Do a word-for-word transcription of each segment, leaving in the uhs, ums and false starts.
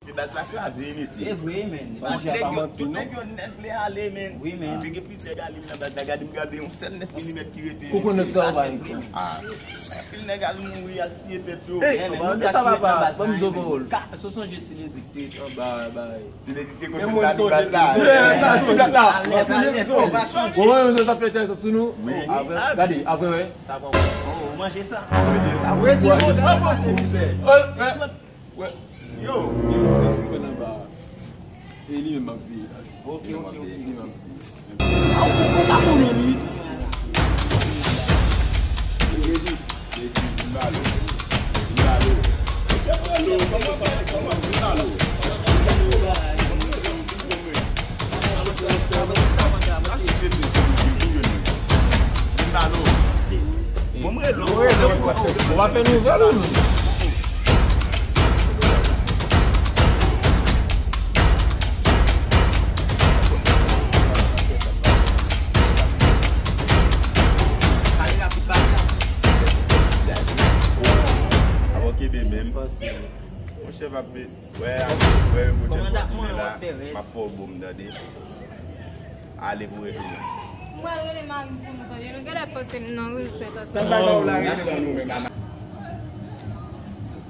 Se baz la kraze, wi, mesye. Se vre, men. Tout nèg yo, tout nèg yo nèt vle ale, men. Wi, men. Te gen plizyè galil nan baz la. Gade, m gade yon sèl nèf milimèt ki rete. Koukou nèg sa yo ba yon. Ah. Anpil nèg al mouri, al tiye tèt yo. Ey, men, nou sa va pa, ban m di w pawòl. Èske w sonje ti Nedi ki te anba, bay? Ti Nedi ki te konn vin la, li bat la. Ti Nedi la. Bon, mwen, mwen, sa fè tèt sou nou. Wi. Apre, gade, apre, wè, sa pran. Oh, manje sa. Sa vre, se bon, sa pran. Wè, wè. Yo. Gen yon ti kwen anba. E li menm ap veye la. Ok, ok, ok. Li menm ap veye. Ou, ou, ou pa konnen li. Ou pa fè nouvèl ou non? Ap okipe menm. Monchè, va pe-, wè, wè, monchè, pou kounye la, m ap fè w bon, m tande. Ale pou retounen. Mwen al rele mari m pou nou tande. Nou genlè panse m nan rijwèt la. Sa bay ba w la, rele pou nou menm.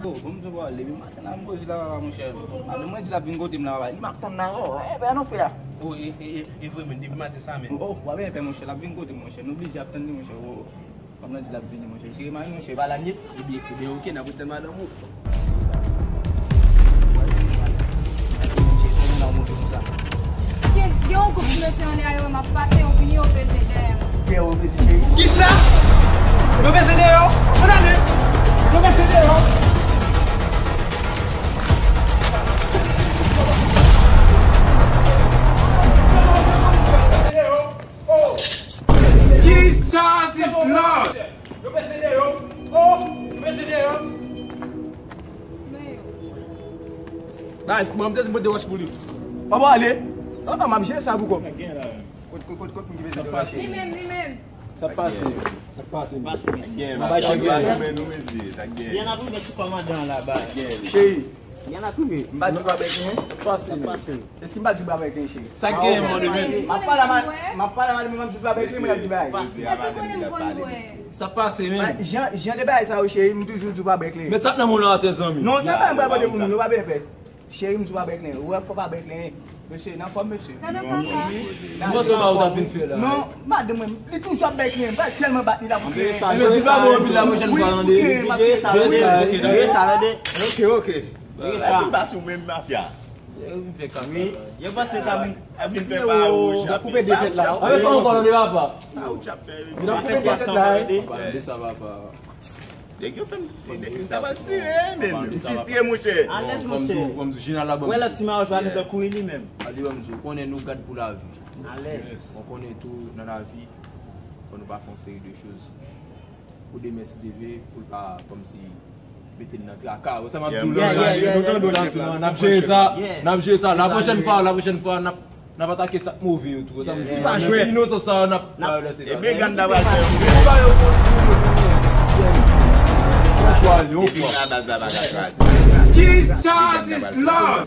Oh, bon, m di w, depi maten la, m koze la, monchè. Madanm mwen di l ap vin kote m la, li m ap tann la, oh, e, pè, nou fè a. Oh, e, e, e, e vre, men, depi maten sa, men. Oh, w ap pè, monchè, l ap vin kote m, monchè. Nou blije ap tann li, monchè. Oh. Fanm nan di l ap vini, monchè. Jere mari, monchè, pa la nyèt. Ebyen, ebyen, oke, n ap rete madanm ou. Gen, gen yon gwoup ki mete anlè a yo, m ap pase, yo vini, yo peze dèyè m. Kisa? Yo peze dèyè w? Ann ale! Yo peze dèyè w? Jesus is Lord! Nice, mwen, m te di m pote wòch pou li. Papa, ale. An, an, m ap jere sa pou kò m. Kot, kot, kot, kot moun ki bezwen wòch? Li menm, li menm. Sa pase. Sa pase. Sa pase. Gen, nou mezi, sa gen. Gen nan prive sou kòmandan la, ba. Cheri. Gen nan prive. M pa di w pa bèk, non. Sa pase. Sa pase. Èske m pa di w pa bèk, cheri? Sa gen, mon de men. M ap pale mal, m ap pale mal, men m ap di w pa bèk, men m ap di bagay. Èske konnen m konn bwè? Sa pase menm. Jan, jan de bagay sa yo, cheri, m toujou di w pa bèk, men. Met sa nan moun nan atè, zanmi. Non, se pa m pa pote pou moun, nou pa bezwen pè. Cheri, m di w pa bèk, men. Ou wè, fò pa bèk, men. Mesye, nan fòm, mesye. Gade papa. Mwen panse pa ou ta vin fè la. Non, madanm mwen, li toujou ap bèk, men. M pa tèlman bat li la pou ke. Ebyen, di pa bon anpil la pwochèn fwa, tande. Jere sa, tande. Jere sa, tande. Ok, ok. Jere sa. Èske m pa sou menm mafya? Wi, yo panse ta vin, ta vin fè pa wouj. Yo koupe de tèt la. Ann fè ankò, tande, papa. Sa ou t ap fè, wi. Yo koupe de tèt la, wi. Papa, de sa, papa. Nèg yo fè m, nèg yo sa va tire, men. M fristre, monchè. Alèz, monchè. Wè lòt ti mayo jwa gentan kouri li menm. Ale, ban m di w, ou konnen nou gad pou lavi. Alèz. Ou konnen tou, nan lavi, fò nou pa fè yon seri de choz. Pou demen, si Dye vle, pou l pa, kòmsi, mete l nan traka. Wè sa m ap di w la? Yeah, yeah, yeah, yeah. N ap jere sa, n ap jere sa. La pwochèn fwa, la pwochèn fwa, n ap N ap atake sa k move yo tou. Sa m di. Pa jwèt. Inosans sa yo, n ap, n ap lese. Ebyen, gad la pral fè yon. Epi la baz la pa ka kraze. Jesus is Lord.